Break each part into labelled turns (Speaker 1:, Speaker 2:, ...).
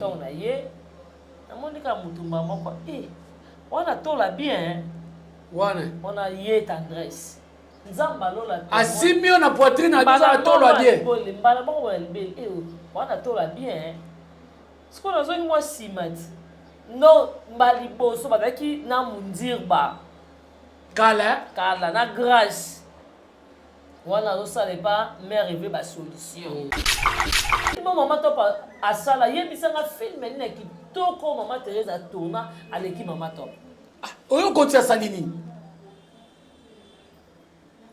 Speaker 1: Ntango na ye namoni kaka motumba moko e eh, wana tola bien
Speaker 2: wana
Speaker 1: wana ye tendresse nzambe alola
Speaker 2: asimbi yo na poitrine aza tola bien
Speaker 1: mbala moko boya libele e eh, wana tola bien sikoyo nazongi mwa nsima ti no mba liboso bazalaki na mundirba
Speaker 2: kala
Speaker 1: kala na grace Wana azosala epa mère Eve ba solution. Bo mama top asala yebisa nga film nini ya kitoko mama Therese atourna aleki mama top.
Speaker 2: Ah, oyo okoti asali nini?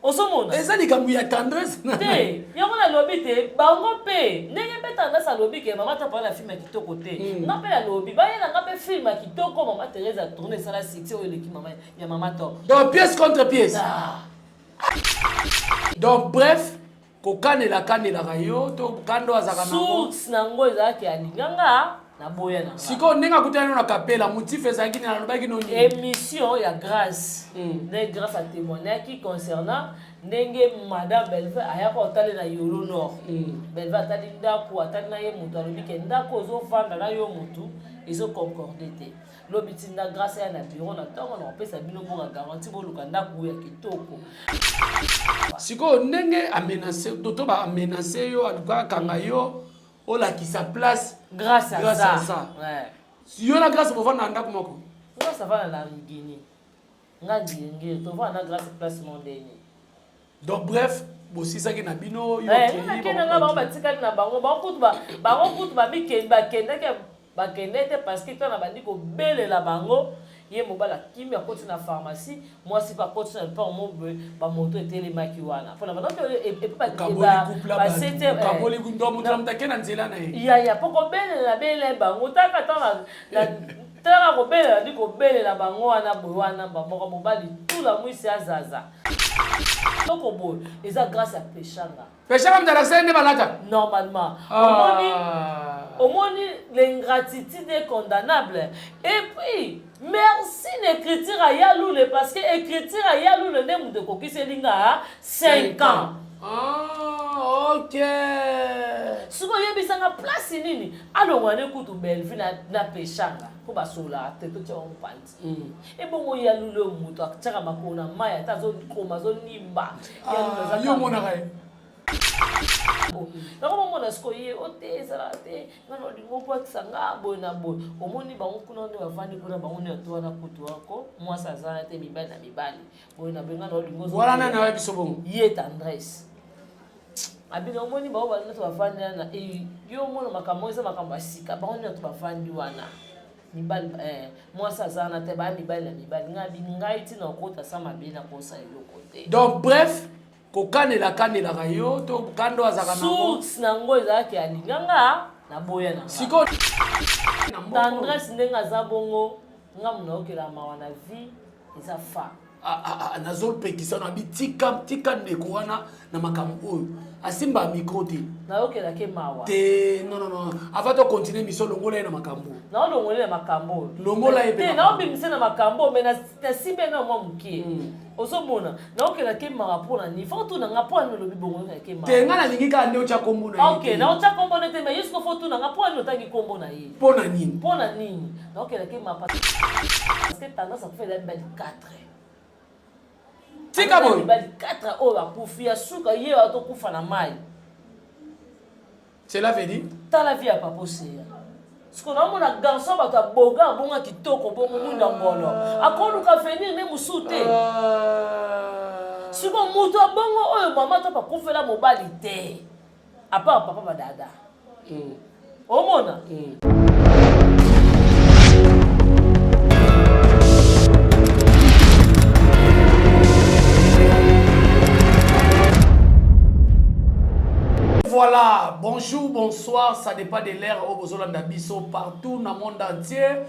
Speaker 1: Ozomona?
Speaker 2: Eza likambo ya tendresse
Speaker 1: na. Te, yango nalobi te bango mpe ndenge mpe tendresse alobi ke mama top na film ya kitoko te. Nga mpe nalobi bayela nga mpe film ya kitoko mama Therese atourna esala succès oyo eleki mama ya mama top.
Speaker 2: Donc pièce contre pièce.
Speaker 1: Ah.
Speaker 2: Donc bref, kokanela kanelaka yo to kando azalaka
Speaker 1: na source na ngo ezalaki alinga nga naboya na
Speaker 2: sikoyo ndenge akutani na kapela motif ezalaki nini alobaki no nini
Speaker 1: émission ya grâce nde grâce atémoignaki concernant ndenge madame belve ayaka otali na yolo nord belve atali ndako atali na ye motu alobi ke ndako ozovanda na yo motu ezoconcorde te Lobi tinda Grace aya na bureau na tongo na kopesa bino mbongo ya garantie boluka ndako ya kitoko.
Speaker 2: Sikoyo ndenge amenace to ba amenace yo aluka akanga yo olakisa place
Speaker 1: Grace
Speaker 2: aza. aza.
Speaker 1: Ouais.
Speaker 2: Yo na Grace bovanda na ndako moko?
Speaker 1: Grace avanda na Rigini. Nga Ngiri-Ngiri tovanda na Grace place moko ndenge.
Speaker 2: Donc bref bosisaki na bino yo
Speaker 1: eh, okei na bango batikali na bango bango kutu bango kutu babikeli bakendaki bakende te parce que ntango nabandi kobelela bango ye mobali akimi akoti na pharmacie mwasi mpe akoti na lupango mo boye bamoto etelemaki wana mpona
Speaker 2: bandoki na nzela na ye
Speaker 1: yaya mpo kobelela belela bango taka ntango talaka kobelela ndi kobelela bango wana boye wana bamoko mobali tula mwisi azaza Toko boye eza grâce ya Peshanga.
Speaker 2: Peshanga mdalakisa nde balata.
Speaker 1: Normalement. Omoni omoni l'ingratitude est condamnable. Et puis merci na écriture ya Yalule parce que écriture ya Yalule nde moto ekokiseli nga 5 ans.
Speaker 2: Ah, ok.
Speaker 1: Sikoyo oyebisa nga place nini alongwa ne kutu Bellevue na, na Peshanga mpo basololaka te totia bango mopanzi. Ebongo ya lule oyo moto atiaka makolo na mayi ata azokoma azonimba.
Speaker 2: Ah, yo omonaka ye?
Speaker 1: Yango bomona sikoyo ye o te ezalaka te nga na olingi obwakisa nga boye na boye omoni bango kuna nde bavandi kuna bango nde bato wana kutu wako mwasi aza wana te mibali na mibali boye na boye nga na olingi
Speaker 2: wana nani ayebi biso bongo
Speaker 1: ye tendresse abino omoni bango banyoso bavandi wana yo omona makambo eza makambo ya sika bango nyonso bavandi wana Mibali eh, mwasi aza wana te baya mibali na mibali ngai bi ngai ntina okota sa mabe nakosa eloko te.
Speaker 2: Donc bref kokanela kanelaka yo to kando azalaka
Speaker 1: na source na ngo ezalaki alinga nga naboya na
Speaker 2: sikoyo
Speaker 1: tendresse ndenge aza bongo nga munayokela mawa na vie eza fa
Speaker 2: Ah, ah, ah, nazopekisa na bi tika tika ndeko wana na makambo oyo asimba micro te
Speaker 1: nayokelake mawa
Speaker 2: te non non non avant to continuer mission longola ye na makambo
Speaker 1: naolongola ye na makambo oyo
Speaker 2: longola ye
Speaker 1: te naobimisa na makambo oyo mai nasimbi ye na mwa moke ozomona naokelake mawa mpo na nini fo otuna nga mpo ani olobi bongo oyokelake mawa
Speaker 2: te nga nalingi kaka nde otya kombo na ye
Speaker 1: ok naotya kombo na te mai ye siko fo otuna nga mpo ani otangi kombo na ye
Speaker 2: mpo na nini
Speaker 1: mpo na nini naokelake mawa parce que tendance akufa eza mibali 4
Speaker 2: tika boye
Speaker 1: mibali 4 oyo bakufi ya suka ye atokufa na mai
Speaker 2: cela veut dire
Speaker 1: tala vie ya papa oseya sikoyo naomona garçon bato ya boga abonga kitoko bongo mwinda ngolo akoluka avenir nde mosusu te sikoyo moto ya bongo oyo mama to akufela mobali te apart papa badada omona
Speaker 2: Voilà, bonjour, bonsoir, ça dépend de l'heure oyo bozolanda biso partout na monde entier.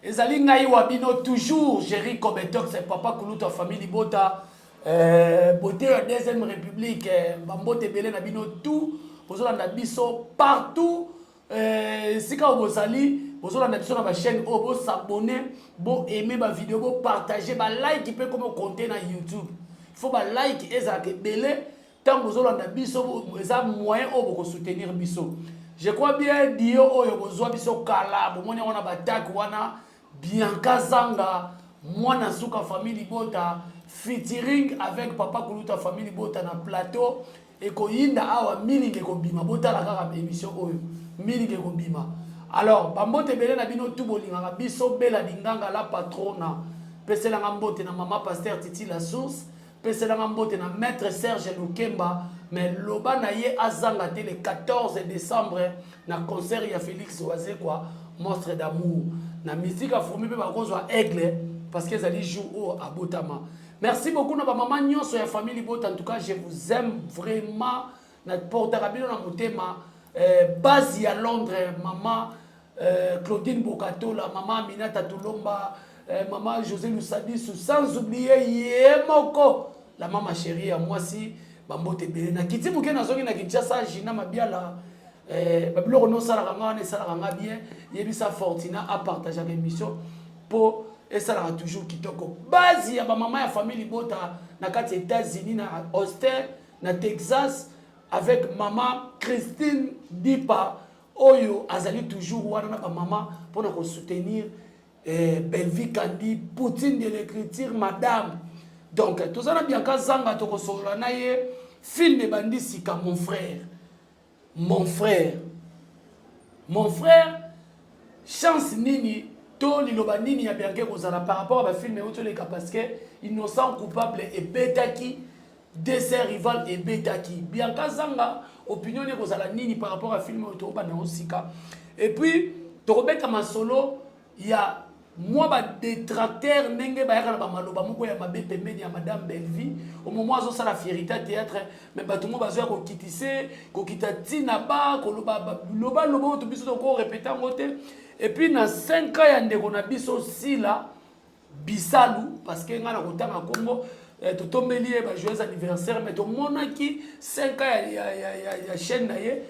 Speaker 2: Ezali ngai wa bino toujours Jerry Kobetox, papa kulutu ya famille Libota. Euh, beauté ya deuxième république euh, bambote ebele na bino tout bozolanda biso partout euh, esika oyo bozali bozolanda biso na bachaîne oyo bosabone boaime bavideo bopartage balike mpe komo compte na youtube il faut balike ezalaka ebele ntango bozolanda biso eza moyen oyo bokosoutenir biso. Je crois bien dio oyo bozwa biso kala, bomoni yango na batake wana. Bianca Zanga, mwana suka famille Libota, featuring avec papa Kuluta famille Libota na plateau. Ekoyinda awa, milingi ekobima. Botala kaka émission oyo, milingi ekobima. Alors bambote ebele na bino tu bolingaka biso. Bela Dinganga la patrona, peselanga mbote na mama pasteur Titi La Source, peselanga mbote na maître Serge Lukemba. Mais loba na ye azanga te le 14 décembre na concert ya Félix Wazekwa, Monstre d'amour. Na musique afumi mpe bakozwa aigle parce que ezali jour oyo abotama. Merci beaucoup na bamama nyonso ya famille Libota. En tout cas, je vous aime vraiment, na portaka bino na motema. Base ya Londres, mama Claudine Bokatola, mama Aminata Tulomba, mama José Lusadisu, sans oublier ye moko la mama chérie ya mwasi. Bambote ebele. Na kiti moke, nazongi na Kinshasa. Gina Mabiala, babiloko nosalaka nga wana esalaka nga bien. Yebisa Fortina apartageaka émission mpo esalaka toujours kitoko. Base ya bamama ya famille Libota na kati ya États-Unis, na Austin na Texas, avec mama Christine Dipa oyo azali toujours wana na bamama mpona kosoutenir Belvi Kandi, Poutine de l'écriture, madame. Donc toza na Bianca Zanga, tokosolola na ye. Film ebandi sika. Mon frère, mon frère, mon frère, chance nini to liloba nini ya Bianca ekozala par rapport à bafilm euti oleka? Parce que Innocent coupable ebetaki, Dessert rival ebetaki. Bianca Zanga, opinion nini ekozala nini par rapport à film oyo tokobanda yango sika? Et puis tokobeta masolo ya mwa badétracteur, ndenge bayaka na bamaloba moko ya mabe pembeni ya madame Bellevie au moment azosala Fierité théâtre. Mais bato mo bazoya kokitise, kokita ntina ba koloba lobaloba oyo biso tokorépéter yango te. Et puis na 5 ans ya ndeko na biso Sila Bisalu, parce que ngai na kotanga nkombo, totombeli ye ba joyeux anniversaire. Mais tomonaki 5 ans ya chaîne na ye,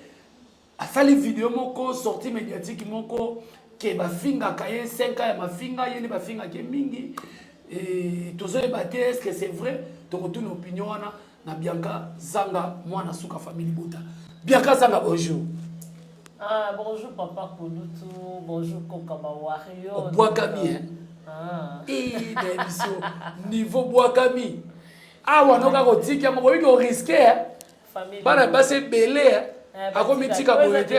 Speaker 2: asali video moko, sortie médiatique moko ke bafingaka ye. 5 ans ya mafinga, ye nde bafingaka ye mingi. Tozoyeba te est ce que c'est vrai. Tokotuna opinion wana na Bianca Zanga, mwana suka famille Libota. Bianca Zanga, bonjour.
Speaker 1: Ah, bonjour papa Kulutu, bonjour Kokaba Wario.
Speaker 2: Obwakami, hein?
Speaker 1: Ah.
Speaker 2: Na biso niveau bwakami awa, noka kotika yango, boyebi korisquer bana basi ebele akomi tika boye te.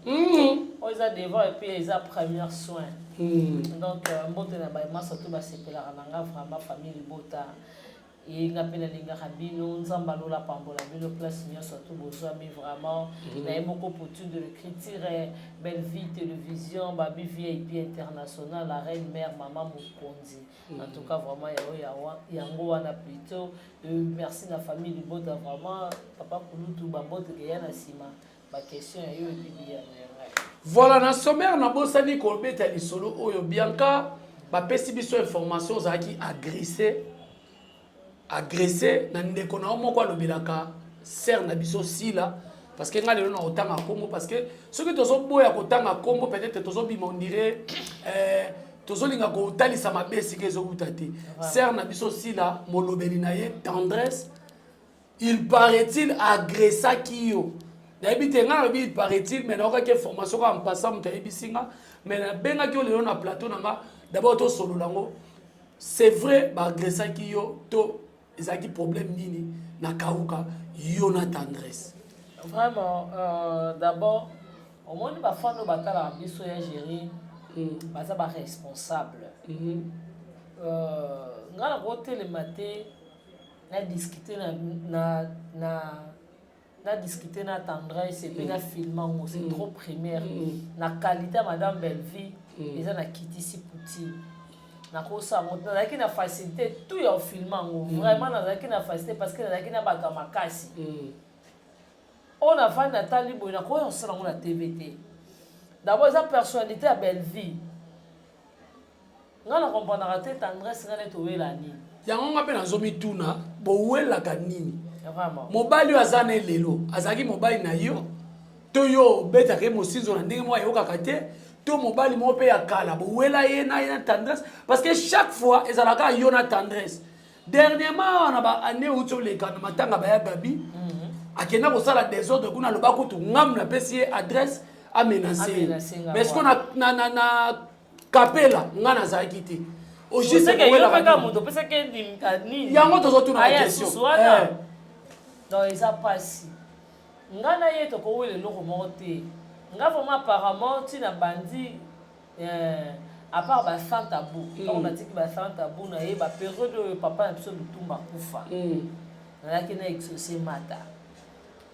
Speaker 1: Oyo eza devant et puis eza première soin. Donc mbote na bamasa to basepelaka na nga vraiment, famille Libota. Ye nga mpe nalingaka bino. Nzambe alola pambola bino place nyonso to bozwami vraiment. Na ye moko Poutine de l'écriture, Belle Vie Télévision, babi VIP international, la reine mère, mama mokonzi. En tout cas vraiment yango yango wana plutôt. Merci na famille Libota vraiment. Papa Kulutu, bambote keya na nsima baquestion ya yo epi biyano ya ngai.
Speaker 2: Voilà, na sommaire nabosani kobeta lisolo oyo. Bianca, bapesi biso information ozalaki agressé na ndeko na yo moko alobelaka sœur na biso Sila. Parce que ngai lelo na kotanga nkombo, parce que soki tozoboya kotanga nkombo, peut-être tozobima, on dirait tozolinga kotalisa mabe esika ezowuta te. Sœur na biso Sila, molobeli na ye Tendresse, il paraît-il agressaki yo. Nayebi te, ngai nalobi il paraît-il, mais naokaki information kaka mpasa moto ayebisi nga. Mais nabengaki yo lelo na plateau na nga d'abord tosolola yango. C'est vrai, baagressaki yo to ezalaki problème nini na Kauka, yo na Tendresse?
Speaker 1: Vraiment, d'abord omoni bafans oyo batalaka biso ya Géri, baza baresponsable. Ngai nakotelema te na discute na discute na Tendresse et puis na filme yango, c'est trop première. Na qualité ya madame Bellevie, eza na kitisi Poutine, nakosala yango. Nazalaki na facilité tout ya ofilme yango. Vraiment nazalaki na facilité parce que nazalaki na bato ya makasi. Oyo navandi natali boye, nakoya kosala yango na TV te. D'abord eza personnalité ya Bellevie. Ngai na comprendaka te, Tendresse, ngai neti owela nini?
Speaker 2: Yango nga mpe nazomituna, bowelaka nini? Mobali oyo aza na elelo azalaki mobali na yo to yo obetaka ye mosinzo na ndenge moko ayokaka te, to mobali moko mpe ya kala bowela ye na ye na Tendresse? Parce que chaque fois ezalaka yo na Tendresse. Dernièrement, na baannée outi oleka, na matanga baya Gabi. Akenda kosala désordre kuna, aloba kutu ngamu napesi ye adresse, amenace ye.
Speaker 1: Amenace nga,
Speaker 2: Mais siko
Speaker 1: voilà.
Speaker 2: na kapela nga nazalaki te. Au juste
Speaker 1: Oseke yo
Speaker 2: kowelaka
Speaker 1: mpe kaka
Speaker 2: nini?
Speaker 1: Moto opesaki nini?
Speaker 2: Yango tozotuna
Speaker 1: Aya
Speaker 2: question.
Speaker 1: susu wana. Donc eza mpasi. Nga na ye tokowela eloko moko te. Nga vraiment, apparemment ntina bandi à part ba sans tabou, ntango natiki ba sans tabou na ye, bapériode oyo papa na biso Lutumba akufa, nazalaki na Exaucé Mata,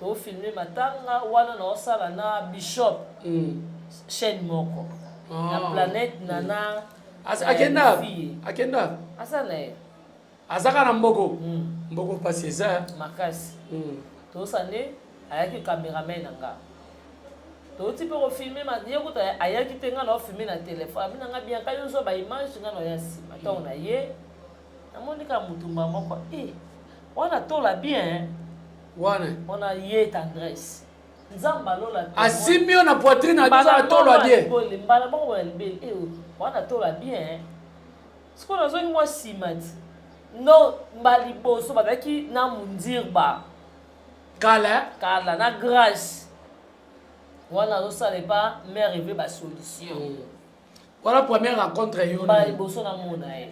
Speaker 1: tofilme matanga wana, naosala na Bishop chaîne moko na Planète Nana.
Speaker 2: Akenda
Speaker 1: Fille.
Speaker 2: Akenda.
Speaker 1: Aza na ye.
Speaker 2: Azaka na mboko mboko, mpasi eza.
Speaker 1: Makasi. Tosala nde ayaki cameraman na nga, touti mpe kofilme ye kuta ayaki te. Nga na ofilme na telefone, abi na nga Bianka, yo ozwa baimage, nga na oya nsima. Ntango na ye namoni kaka motumba moko e wana tola bien.
Speaker 2: Wana.
Speaker 1: Wana ye Tendresse, Nzambe alola.
Speaker 2: Asimbi yo na poitrine, abiza na tolo bien.
Speaker 1: Mbala moko boya libele e wana tola bien. Sikoyo nazongi mwa nsima ti no mba liboso bazalaki na Mundirba.
Speaker 2: Kala.
Speaker 1: Kala na Grâce wana azosala epa mare eve basolution.
Speaker 2: Wana première rencontre yo?
Speaker 1: Mbala liboso namona ye,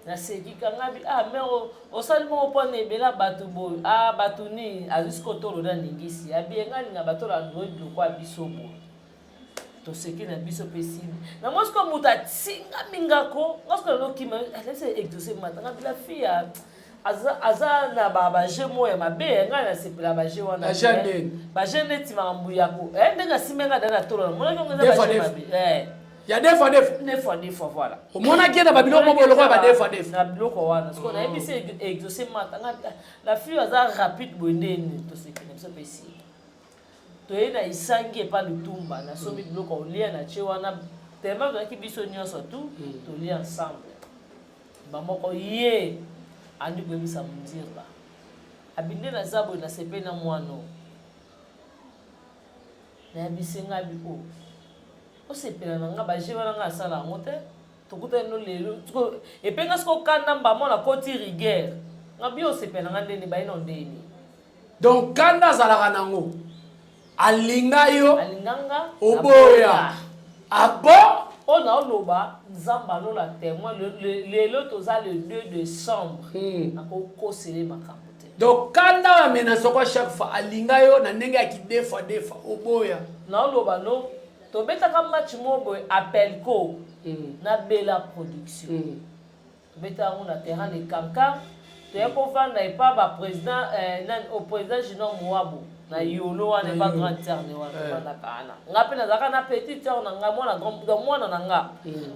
Speaker 1: naseki kanga bi: "Ah mare, osali moko mpona ebela bato boye." Ah, bato nini? Azwi sikoyo tolo na ningisi, abi enga alinga bato Android lokwa biso boye. Toseki na biso mpe simi na moi. Sikoyo moto atingami ngako, nga sikoyo nalokima alesi Exaucé Mata nga bila fille aza na baje moko ya mabe. Ngai nasepela baje wana, baje neti makambo yako ndenge asimbi nga da na tolo, namonaki yango eza baje mabe.
Speaker 2: Ya deux fois deux fois.
Speaker 1: Deux fois deux fois, voilà.
Speaker 2: Omonaki ye na babiloko moko eloko ya ba deux fois deux fois.
Speaker 1: Na biloko wana sikoyo nayebisi Exaucé Mata nga: "La fille aza rapide boye ndeni." Toseki na biso mpe esili. Toye na Isangi epa Lutumba, nasombi biloko olia na tie wana, tellement tozalaki biso nyonso tu tolia ensemble. Bamoko ye andi koyebisa Mondirba, abi nde naza boye, nasepeli na mwana oyo. Nayebisi ngai bi o osepela na nga baje wana, nga asala yango te. Tokutani no lelo epenga siko kanda mbamo nakoti rigueur, nga bi osepela na nga ndeni baye no ndeni.
Speaker 2: Donc kanda azalaka nango, alinga yo.
Speaker 1: Alinganga.
Speaker 2: Oboya abo.
Speaker 1: Oyo naoloba, Nzambe alola témoin. Lelo toza le 2 décembre, nakokosele makambo te.
Speaker 2: Donc kanda oyo amenace kwa chaque fois alinga yo na ndenge ya kidefa defa, oboya.
Speaker 1: Naoloba no tobetaka match moko boye, Apelco na Bela Production. Tobeta yango na terrain de Kankan. Toye kovanda epa baprésident nani, au président Junior Moabo na Yolo wana, epa grande sœur ne wana. Tovandaka wana, nga mpe nazalaka na petite sœur na nga, mwana grand, donc mwana na nga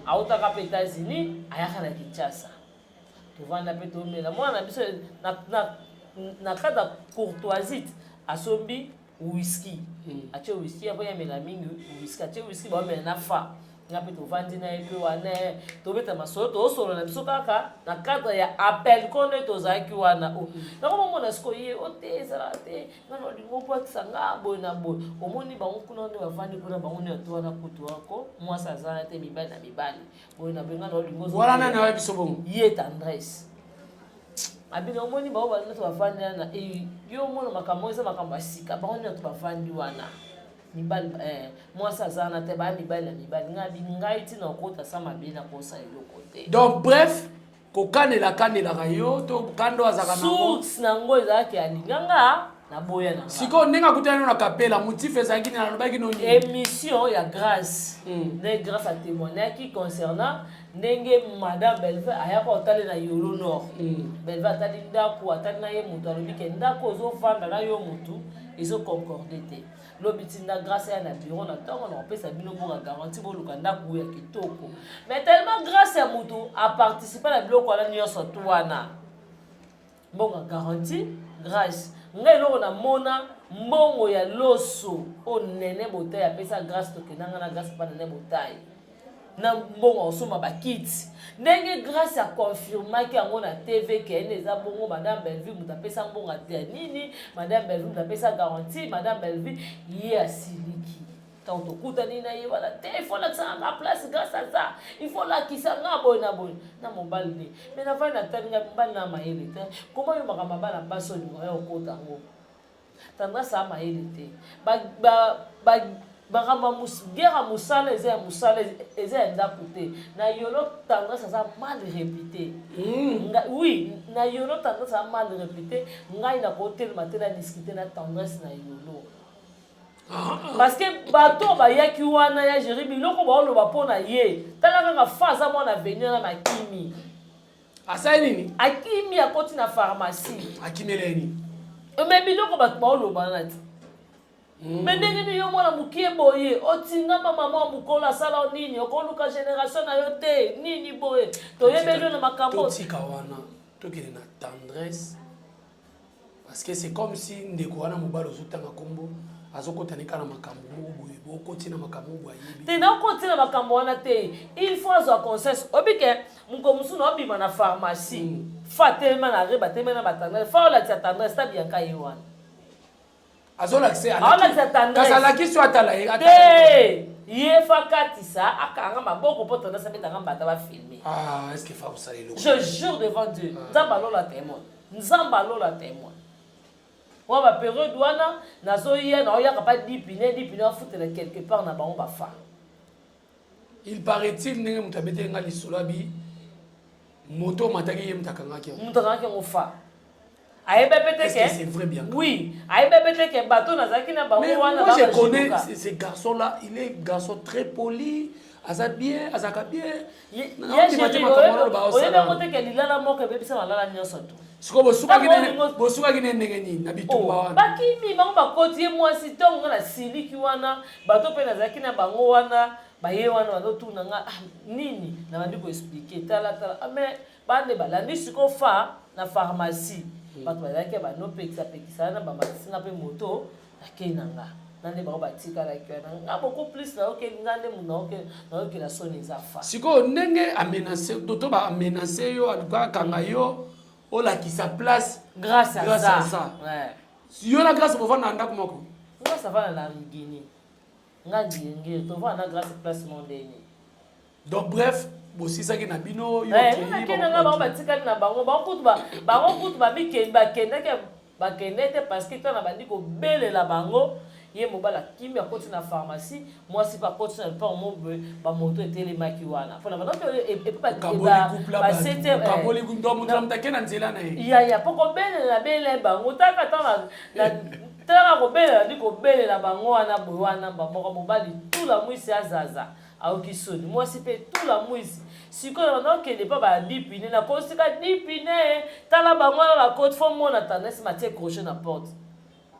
Speaker 1: autaka mpe États-Unis, ayaka na Kinshasa. Tovanda mpe tomela. Mwana na biso na kati ya courtoisie asombi whisky, atie whisky apo yamela mingi whisky, atie whisky, baomela na fa. Nga mpe tovandi na ye mpe wana, tobeta masolo, tozosolola na biso kaka na cadre ya appel ko nde tozalaki wana. O yango momona sikoyo ye o te, ezalaka te, nga na olingo obwakisa nga boye na boye. Omoni bango kuna nde bavandi kuna, bango nde bato wana kutu wako mwasi aza wana te, mibali na mibali boye na boye, nga na olingo.
Speaker 2: Wana nani ayebi biso bongo?
Speaker 1: Ye Tendresse abino. Omoni bango banyonso bavandi wana, yo omona makambo eza makambo ya sika. Bango nyonso bavandi wana mibali, mwasi aza wana te, baya mibali na mibali. Ngai abi ngai ntina okota sa mabe, nakosa eloko te.
Speaker 2: Donc bref, kokanela kanelaka yo to kando azalaka nango.
Speaker 1: Source nango ezalaki alinganga, naboya na nga.
Speaker 2: Sikoyo ndenge akutani no na kapela, motif ezalaki nini? Alobaki no nini?
Speaker 1: Émission ya Grâce, nde Grâce atémoignaki concernant ndenge madame Belve ayaka otali na Yolo Nord. Belve atali ndako, atali na ye moto, alobi ke ndako ozovanda na yo motu ezoconcorde te. Lobi ntinda Grâce ya na bureau na ntongo na kopesa bino mbongo ya garantie, boluka ndako oyo ya kitoko. Mais tellement Grâce ya motu aparticipe na biloko wana nyonso tu wana, mbongo ya garantie Grâce, ngai eloko namona, mbongo ya loso oyo Nene Botai apesa Grâce, tokendanga na Grâce mpa Nene Botai na mbongo akosomba bakiti. Ndenge Grâce aconfirmaki yango na TV kene eza bongo, madame Bellevue moto apesa mbongo ya nini, madame Bellevue moto apesa garantie, madame Bellevue ye asiliki. Ntango tokutani na ye wana te, il faut lakisa nga place Grâce aza, il faut lakisa nga boye na boye na mobali ne. Mais navandi, natali nga mobali na mayele te, koma yo makambo ya bana basi olinga ya okota yango. Tendresse aa mayele te. Ba ba ba makambo ya guerre ya mosala eza ya mosala, eza ya ndako te. Na Yolo Tendresse aza mal repute. Nga, oui, na Yolo Tendresse aza mal repute. Ngai nakotelema te na discuter na Tendresse na Yolo. Parce que bato bayaki wana ya Jerry, biloko baoloba mpo na ye. Tala kaka fa aza mwana avenue wana makimi.
Speaker 2: Asali nini?
Speaker 1: Akimi, akoti na pharmacie.
Speaker 2: Akimeli nini?
Speaker 1: Mais biloko bato baoloba wana te. Me ndenge nini yo mwana mokie boye otingama mama wa mokolo asala nini, okoluka génération na yo te, nini boye toyebeli yo na makambo.
Speaker 2: Totika wana, tokende na Tendresse, parce que c'est comme si ndeko wana mobali ozotanga nkombo azokota ne kaka na makambo moko boye, bokoti na makambo moko boye ayebi.
Speaker 1: Te, nakoti na makambo wana te. Il faut azwa conscience. Oyebi ke moko mosusu na obima na pharmacie, fa telema na re batelema na baTendresse, fa olakisa Tendresse ta Bianka ye wana.
Speaker 2: Azolakisa.
Speaker 1: Aolakisa Tendresse.
Speaker 2: Kasi alakisi yo, atala ye, atala ye.
Speaker 1: Te, ye fa katisa, akanga maboko mpo Tendresse abetanga mbata, bafilme.
Speaker 2: Ah, est ce que fa kosala eloko?
Speaker 1: Je jure devant Dieu, Nzambe alola témoin, Nzambe alola témoin. Wana bapériode wana nazoya, naoyaka pa dipine dipine, afutela quelque part na bango bafa.
Speaker 2: Il paraît-il, ndenge moto abeteli nga lisolo, abi moto omataki ye, moto akangaki yango.
Speaker 1: Moto akangaki yango, fa ayebi pe te.
Speaker 2: Est-ce que c'est vrai, Bianca?
Speaker 1: Oui, ayebi pe te ke bato nazalaki na bango wana.
Speaker 2: Moi, je connais ce garçon-là, il est garçon très poli, aza bien, azalaka bien.
Speaker 1: Oyebi yango te ke lilala moko ebebisa malala nyonso to.
Speaker 2: Sikoyo bosukaki ne ndenge nini na bitumba wana?
Speaker 1: Bakimi bango, bakoti ye mwasi. Ntongo nga nasiliki wana, bato mpe nazalaki na bango wana baye wana bazotuna nga: "Ah, nini?" Nabandi koexpliquer: "Tala, tala." Ah, mais bande balandi sikoyo fa na pharmacie, bato bazalaki banopekisa pekisa wana, bamatisinga mpe moto, nakei na nga na nde bango batikalaki wana. Nga beaucoup plus nayokeli nga nde moto nayokela soni eza fa.
Speaker 2: Sikoyo ndenge amenace to baamenace yo, aluka akanga yo, olakisa place.
Speaker 1: Grâce à
Speaker 2: Grâce
Speaker 1: ça.
Speaker 2: À ça. Yo na Grâce bovanda na ndako moko?
Speaker 1: Grâce avanda na Rigini, nga Ngiri-Ngiri. Tovanda na Grâce place mo ndeni.
Speaker 2: Donc bref, bosisaki na bino, yo okei,
Speaker 1: Nakende nga, bango batikali na bango. Bango kutu bamikei, bakendaki, bakende te, parce que ntango bandi kobelela bango, ye mobali akimi, akoti na pharmacie, mwasi mpe akoti na lupango mo boye, bamoto etelemaki wana mpona
Speaker 2: Okaboli donc moto na moto ake na nzela na ye.
Speaker 1: Yaya, mpo kobelela belela bango taka taka kobelela, ndi kobelela bango wana boye wana, bamoko mobali tula mwisi azaza, ayoki soni, mwasi mpe tula mwisi. Sikoyo na banda okende mpa badipine, nakosika dipine, tala bango wana bakoti, fo mona Tendresse matie crochet na porte.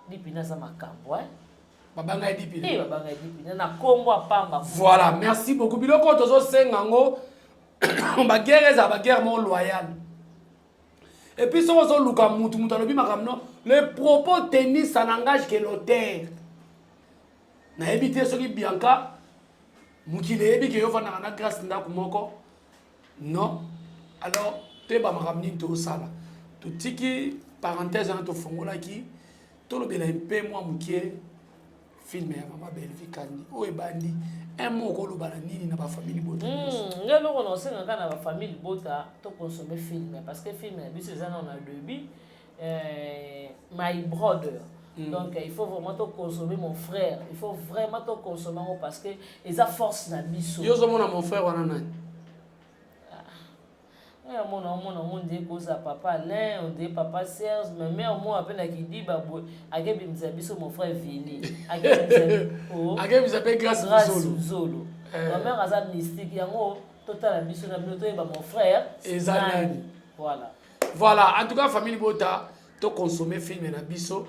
Speaker 1: Dipine aza makambo.
Speaker 2: Babanga ye dipine.
Speaker 1: E, babanga ye dipine na nkombo apamba.
Speaker 2: Voilà, merci beaucoup. Biloko oyo tozosenga yango, baguerre ezala baguerre moko loyale. Et puis soki ozoluka mutu, mutu alobi makambo no, le propos tenu, ça n'engage que l'auteur. Nayebi te soki Bianca, mokili eyebi ke yo ofandaka na Grâce ndako moko. Non, alors toyeba makambo nini tozosala. Totiki parenthèse wana tofongolaki, tolobela mpe mwa mokie film ya mama Bellevue Kandi oyo ebandi. Un mot, okoloba na nini na bafamille libota nyonso?
Speaker 1: Ngai eloko na osengaka na bafamille libota, tokonsome film, parce que film na biso eza nano na début, my brother. Donc il faut vraiment toconsommer, mon frère, il faut vraiment toconsommer yango, parce que eza force na biso.
Speaker 2: Yo ozomona mon frère wana nani?
Speaker 1: Omona, omona ngo nde kozala papa Alain, onde papa Serge, mais mare mo ape na kidiba boye akebimisa biso mon frère Vini.
Speaker 2: Akebimisa mpe Grâce.
Speaker 1: Grâce Zolo. Ma mare aza mystique. Yango totala biso na bino, toyeba mon frère
Speaker 2: eza nani.
Speaker 1: Voilà.
Speaker 2: Voilà, en tout cas famille bota, toconsommer film na biso.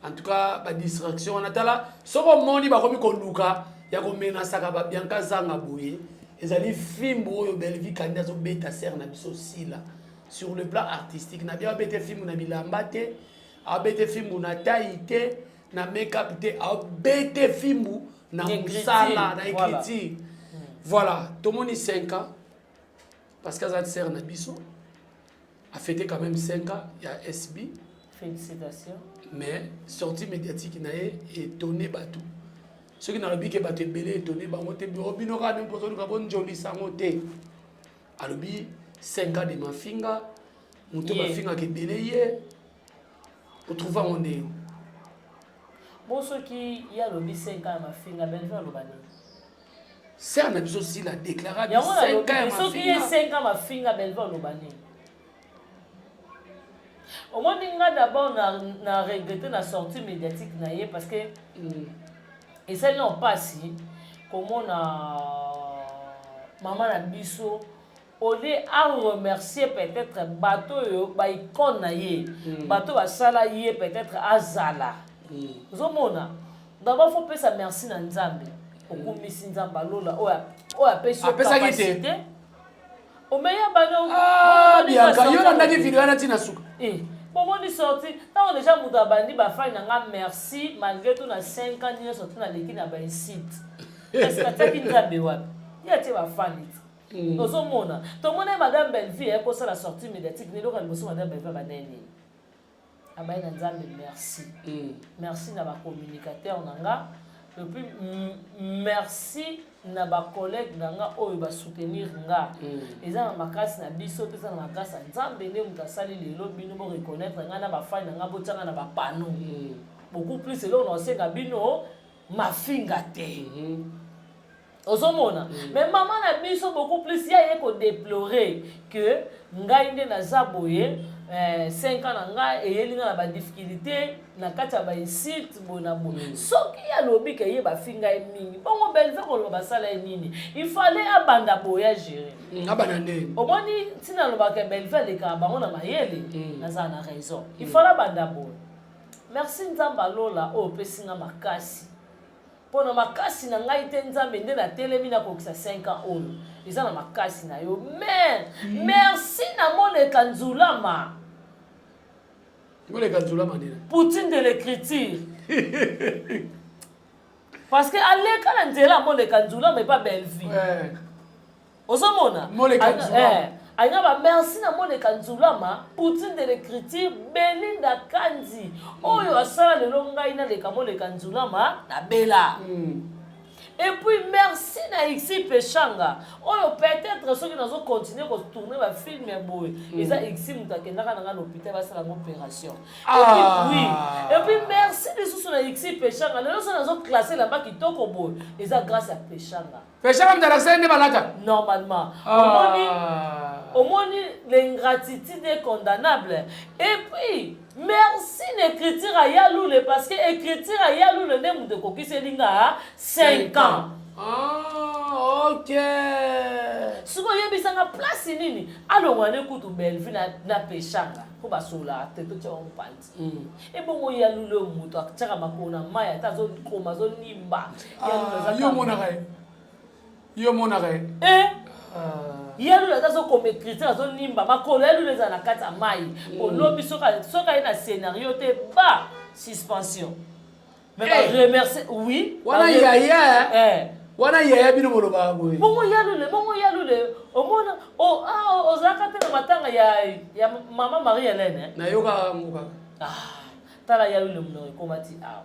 Speaker 2: En tout cas badistraction wana, tala soki omoni bakomi koluka ya komenasaka babianka zanga boye, ezali fimbu oyo Bellevue Kandi azobeta sere na biso sila sur le plan artistique. Na bien abete fimbu na bilamba te, abete fimbu na taille te, na make-up te, abete fimbu na mosala, na écriture. Voilà, tomoni 5 ans, parce que aza sere na biso, a fêté quand même 5 ans ya SB.
Speaker 1: Félicitations.
Speaker 2: Mais sortie médiatique na ye étonné bato. Soki nalobi ke bato ebele étonné bango te, bino kaka nde bozoluka bonjolisa yango te. Alobi 5 ans de mafinga, moto bafingaka ebele, ye otrouve yango ndenge.
Speaker 1: Bon, soki ye alobi 5 ans ya mafinga, Bellevue aloba nini?
Speaker 2: Sœur na biso Sila déclara
Speaker 1: yango nalobi, soki ye 5 ans mafinga, Bellevue aloba nini? Omoni nga d'abord na regrette na sortie médiatique na ye, parce que esali na mpasi komona mama na biso, au lieu aremercier peut-être bato oyo baicône na ye, bato basala ye peut-être azala. Ozomona, d'abord faut pesa merci na Nzambe, okumisi Nzambe alola oyo apesi yo capacité omeya bana.
Speaker 2: Ah, Bianca, yo landaki video wana ntina suka?
Speaker 1: Bomoni sorti, ntango déjà moto abandi bafani na nga, merci malgré tout na 5 ans nyonso to naleki na bainsite, parce atiaki Nzambe wapi? Ye atie bafani ti. Ozomona, tomoni madame Bellevue aye kosala sortie médiatique. Neloko ya liboso madame Bellevue abandai nini? Abayi na Nzambe merci, merci na bacommunicateur na nga, et puis merci na bacollègue na nga oyo basoutenir nga. Eza na makasi na biso te, eza na makasi ya Nzambe nde moto asali lelo bino boreconnaître ngai na bafani na nga, botianga na bapano. Beaucoup plus eloko na osenga bino, mafinga te. Ozomona, mais mama na biso beaucoup plus ye aye kodéplorer que ngai nde naza boye, 5 ans na ngai eyeli ngai na badifficulté na kati ya bainsulte boye na boye. Soki alobi ke ye bafinga ye mingi bongo, Bellevue koloba basala ye nini? Il fallait abanda boye, agérer.
Speaker 2: Abanda nde.
Speaker 1: Omoni ntina alobaka Bellevue alekaka bango na mayele. Nazala na raison, il fallait abanda boye: merci Nzambe alola oyo opesi nga makasi, mpo na makasi na ngai te, Nzambe nde natelemi nakokisa 5 ans oyo, eza na makasi na yo. Mais merci namoneka nzulama.
Speaker 2: Moleka nzulama nini?
Speaker 1: Poutine de l'écriture, parce que aleka na nzela amoneka nzulama epa Bellevue. Ozomona, alinga ba merci na moneka nzulama, Poutine de l'écriture, Belinda Kandi oyo asala lelo ngai naleka moleka nzulama na bela. Et puis merci na Ixi Peshanga oyo peut-être soki nazocontinue kotourne bafilm ya boye, eza Ixi moto akendaka na ngai na hôpital, basala yango opération.
Speaker 2: Ah.
Speaker 1: Et puis, oui, et puis merci lisusu na Ixi Peshanga. Lelo so nazoclasse elamba kitoko boye, eza grâce ya Peshanga.
Speaker 2: Peshanga moto alakisa ye nde balata.
Speaker 1: Normalement omoni, omoni, l'ingratitude est condamnable. Et puis merci na écriture ya Lule, parce que écriture ya Lule nde moto ekokiseli nga 5 ans.
Speaker 2: Ah, ok.
Speaker 1: Soki oyebisanga place nini alongwa ne kutu Bellevue na Peshanga mpo basolaka te, totia bango panzi. Ebongo ya Lule oyo moto atiaka makolo na mai, ata azokoma, azonimba.
Speaker 2: Yo omonaka ye, yo omonaka ye.
Speaker 1: Ya Lule ata azokoma écriture, azonimba makolo, ya Lule ezala na kati ya mai. Olobi soki aye na scénario te, ba suspension. Mais baremercie, oui.
Speaker 2: Wana yaya, wana yaya, bino bolobaka boye.
Speaker 1: Bongo ya Lule, bongo ya Lule, omona ozalaka te na matanga ya mama Marie Hélène?
Speaker 2: Nayokaka yango kaka.
Speaker 1: Ah, tala ya Lule, monoko ekoma ti awa.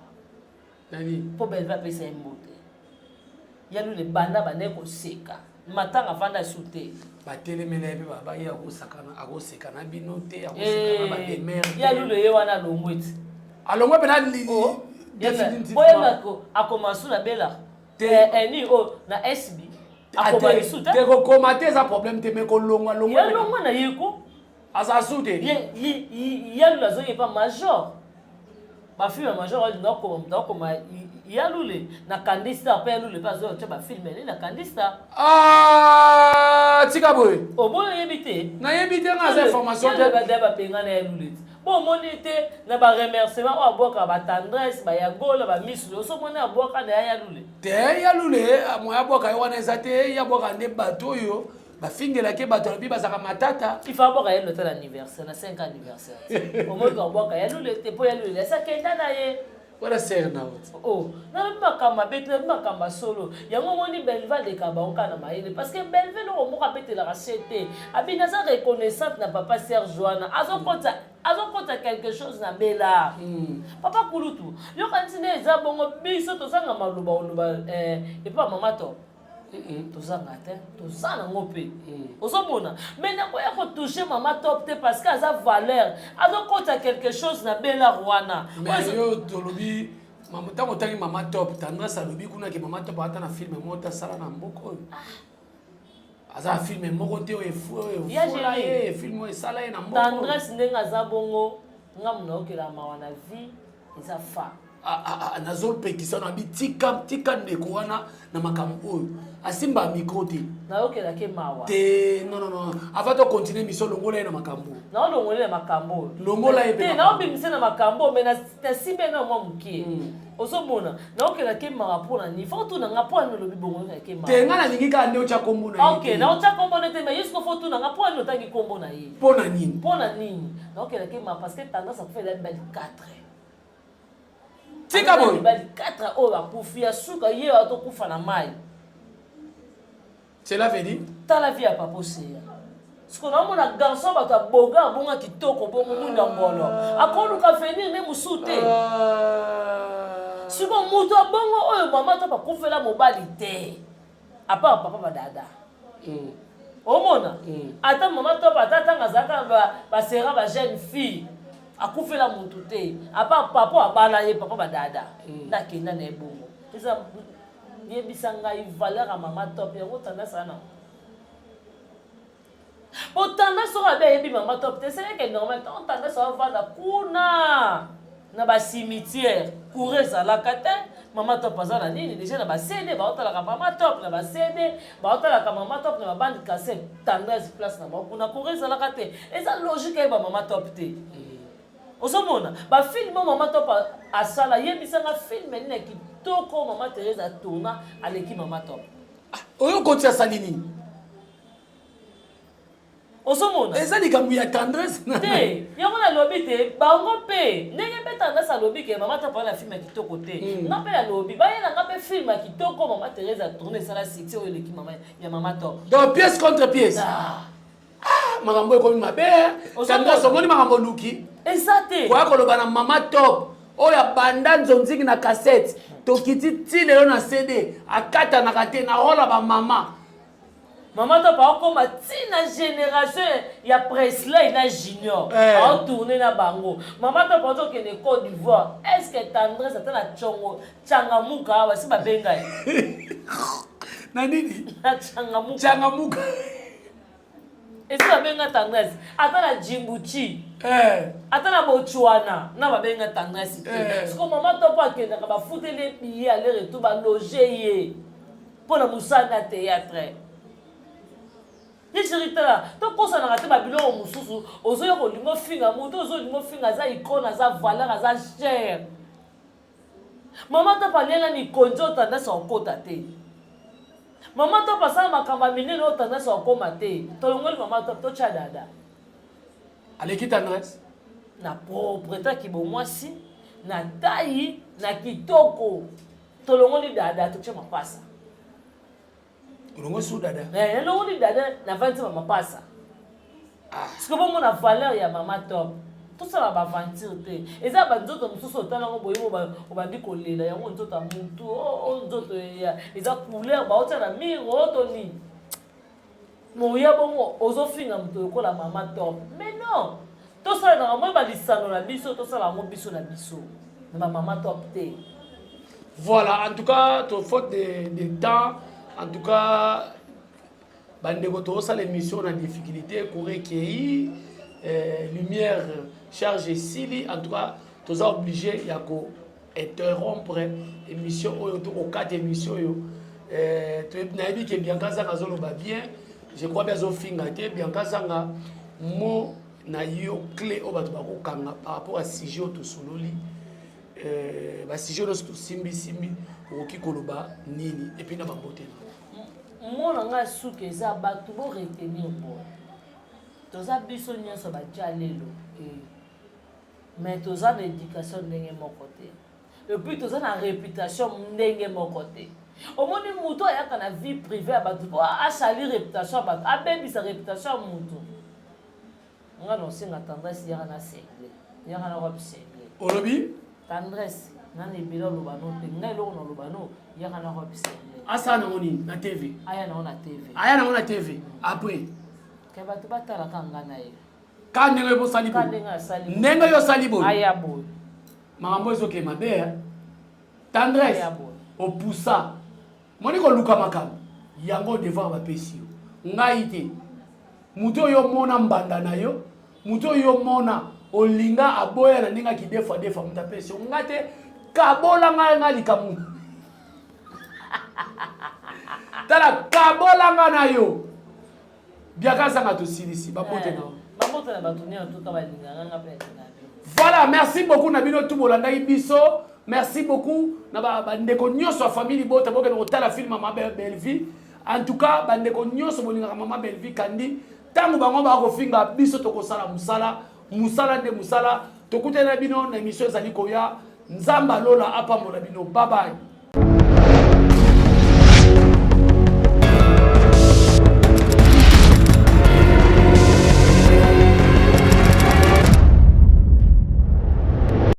Speaker 2: Nani?
Speaker 1: Mpo Bellevue apesa ye mbote. Ya Lule banda banda koseka matanga, avanda esu te.
Speaker 2: Batelemela ye mpe babaki akoseka na bino te, akoseka na bademere.
Speaker 1: Ya Lule ye wana alongwe ti.
Speaker 2: Alongwe mpena.
Speaker 1: Boyeba akoma su na bela ni oyo na SB, akoma lisu te.
Speaker 2: Te, kokoma te eza problème te, mais kolongwa longwa.
Speaker 1: Ya longwa na ye ko.
Speaker 2: Aza su te.
Speaker 1: Ya Lule azoki epa major, bafilm ya major alinga akoma moto akoma ya Lule na Kandista mpe ya Lule mpe azoya otya bafilm ene na Kandista.
Speaker 2: Ah, tika boye.
Speaker 1: Oboyo oyebi te?
Speaker 2: Nayebi te, nga aza information te.
Speaker 1: Bada babenga na ya Lule te, bo omoni te na baremerciement oyo abwaka batendresse, bayagola, bamisulu, osomoni abwaka na ya Lule.
Speaker 2: Te, ya Lule moya abwaka ye wana eza te. Ya bwaka nde bato oyo bafingelaki bato, alobi bazalaka matata.
Speaker 1: Il faut abwaka ye Lule te na anniversaire, na 5 anniversaire omoni abwaka ya Lule te, mpo ya Lule esi akenda na ye.
Speaker 2: Wana sere na
Speaker 1: Oh, nalobi makambo mabe te, nalobi makambo ya solo. Yango omoni Bellevue aleka bango kaka na mayele, parce que Bellevue eloko moko abetelaka se te, abi naza reconnaissante na papa Serge wana azokota quelque chose na bela. Papa kulutu, yoka ntina eza bongo, biso tozanga maloba oloba epa mama to tozanga te, toza nango mpe. Ozomona, mais nakoya kotouche mama Top te, parce que aza valeur, azokota quelque chose na bela wana.
Speaker 2: Mais yo tolobi. Ntango otangi Mama Top, Tendresse alobi kuna ke Mama Top ata na film moko te asala na mboka oyo. Aza na film moko te oyo efola ye, film oyo esala ye na mboka.
Speaker 1: Tendresse ndenge aza bongo, nga mona okela mawa na vie eza fa.
Speaker 2: Nazopekisa na bi tika tika ndeko wana na makambo oyo asimba micro te.
Speaker 1: Nayokelaki mawa
Speaker 2: te. Non, non, non, avant to continuer mission, longola ye na makambo.
Speaker 1: Naolongola na makambo oyo.
Speaker 2: Longola ye.
Speaker 1: Te, naobimisa na makambo, mais nasimbi na mwa mokie. Ozomona, naokelaki mawa. Mpo na nini? Faut tuna nga mpo ani olobi bongo, oyokelaki mawa.
Speaker 2: Te, nga nalingi kaka nde otya kombo na ye.
Speaker 1: Ok, naotya kombo na te, mais ye siko faut tuna nga mpo ani otangi kombo na ye.
Speaker 2: Mpo na nini?
Speaker 1: Mpo na nini naokelaki mawa? Parce que Tendresse akufa eza mibali 4.
Speaker 2: Tika boye.
Speaker 1: Mibali 4 oyo bakufi ya suka, ye atokufa na mai.
Speaker 2: Cela veut dire?
Speaker 1: Tala vie ya papa Oseya. Siko naomona garçon, bato aboga abonga kitoko bongo, mwinda ngolo, akoluka venir nde mosusu te. Siko moto abongo oyo, mama to bakufela mobali te à part papa badada. Omona ata mama Top, ata ntango azalaka basera bajeune fille, akufela motu te à part papa abala ye, papa badada nde akenda na ye bongo. Eza yebisa ngai valeur ya mama Top yango Tendresse wana. Po Tendresse soki abe ayebi mama Top te, c'est normal. Ntango Tendresse avanda kuna na bacimetière, courant ezalaka te. Mama Top aza na nini déjà? Na baCD baotalaka mama Top, na baCD baotalaka mama Top, na babande cassette. Tendresse place na bango kuna, courant ezalaka te. Eza logique ayeba mama Top te. Ozomona bafilm oyo mama Top asala, yebisanga film nini ya kitoko mama Therese atourna aleki mama Top?
Speaker 2: Oyo okoti asali nini?
Speaker 1: Ozomona.
Speaker 2: Eza likambo ya Tendresse.
Speaker 1: Te, yango nalobi te. Bango mpe ndenge mpe Tendresse alobi ke mama Top na film ya kitoko te, nga mpe nalobi bayelanga mpe film ya kitoko mama Therese atourne esala succès oyo eleki mama ya mama Top.
Speaker 2: Donc pièce contre pièce. Makambo ekomi mabe. Tendresse, omoni makambo oluki?
Speaker 1: Eza te.
Speaker 2: Koya koloba na mama Top oyo abanda nzonzingi na cassette, tokiti ti lelo na CD, akatanaka te na role ya bamama.
Speaker 1: Mama Top aokoma ntina génération ya Presley na Junior. Aotourne na bango. Mama Top azokende Côte d'Ivoire. Est ce que Tendresse ata na congo Changamuka awa si babenga ye?
Speaker 2: Na nini?
Speaker 1: Na Changamuka.
Speaker 2: Changamuka.
Speaker 1: Esi babenga Tendresse ata na Djibouti, ata na Botswana, na babenga Tendresse te. Siko mama Top akendaka, bafuteli ye billet aller retour, baloge ye mpo na mosala na théâtre. Ye chéri, tala, tokosanaka te. Babiloko mosusu ozoya kolinga ofinga moto, ozolinga ofinga, aza icône, aza valeur, aza cher. Mama Top alianga mikonzi oyo Tendresse akokota te. Mama Top asala makambo ya minene oyo Tendresse akokoma te. Tolongoli mama Top, totya dada.
Speaker 2: Aleki Tendresse.
Speaker 1: Na propreté ya kibomwasi, na taille, na kitoko. Tolongoli dada, totya mapasa.
Speaker 2: Olongoli su dada?
Speaker 1: Elongoli dada, navandi ma mapasa. Sikoyo bomona valeur ya mama Top. Tosala baaventure te. Eza banzoto mosusu otala yango boye, obandi kolela yango. Nzoto ya mutu, nzoto eza couleur baotia na mire oyo to nini. Moya bongo ozofinga moto lokola mama Top. Mais non, tosalelaka moi balisano na biso, tosala yango biso na biso, na bamama Top te.
Speaker 2: Voilà, en tout cas, to faute de temps, en tout cas, bandeko, tozosala émission na difficulté, courant ekei, lumière charge esili. En tout cas, toza obligé ya ko interrompre émission oyo, tokokata émission oyo. Nayebi ke Bianca Zanga azoloba bien, je crois bien azofinga te. Bianca Zanga, mot na yo clé oyo bato bakokanga par rapport à sujet oyo tosololi, basujet nyonso tosimbisimbi, okoki koloba nini? Et puis na bambote na
Speaker 1: Mona ngai suki eza bato boretenir boye: toza biso nyonso batya lelo, mais toza na éducation ndenge moko te, et puis toza na réputation ndenge moko te. Omoni motu ayaka na vie privée ya bato mpo asali réputation ya bato, abebisa réputation ya motu. Nga na osenga Tendresse, yaka na sengle, yaka na robe sengle.
Speaker 2: Olobi?
Speaker 1: Tendresse nana ebele oloba no te. Ngai eloko na oloba no, yaka na robe sengle.
Speaker 2: Asala nango nini na TV?
Speaker 1: Aya nango na TV.
Speaker 2: Aya nango na TV après?
Speaker 1: Ke bato batalaka nga na ye.
Speaker 2: Ka ndenge bosali.
Speaker 1: Ka ndenge asali.
Speaker 2: Ndenge yo osali boye.
Speaker 1: Aya boye.
Speaker 2: Makambo ezokee mabe. Tendresse opusa moni koluka makambo yango devoir bapesi yo ngai te moto oyo omona mbanda na yo moto oyo omona olinga aboya na ndenge akidefa defa moto apesi yo ngai te kabola ngai ngai likambo tala kabola ngai na yo biaka azanga tosilisi babote na
Speaker 1: babote na bato nyonso tuka balingaka nga mpe nalingaka bino.
Speaker 2: Voilà, merci beaucoup na bino tout bolandaki biso. Merci beaucoup na bandeko nyonso ya famille libota bokende kotala film mama Bellevue. En tout cas, bandeko nyonso bolingaka mama Bellevue Kandi, ntango bango bakofinga biso tokosala mosala, mosala nde mosala. Tokutani na bino na émission ezali koya. Nzambe alola apambola bino. Bye bye.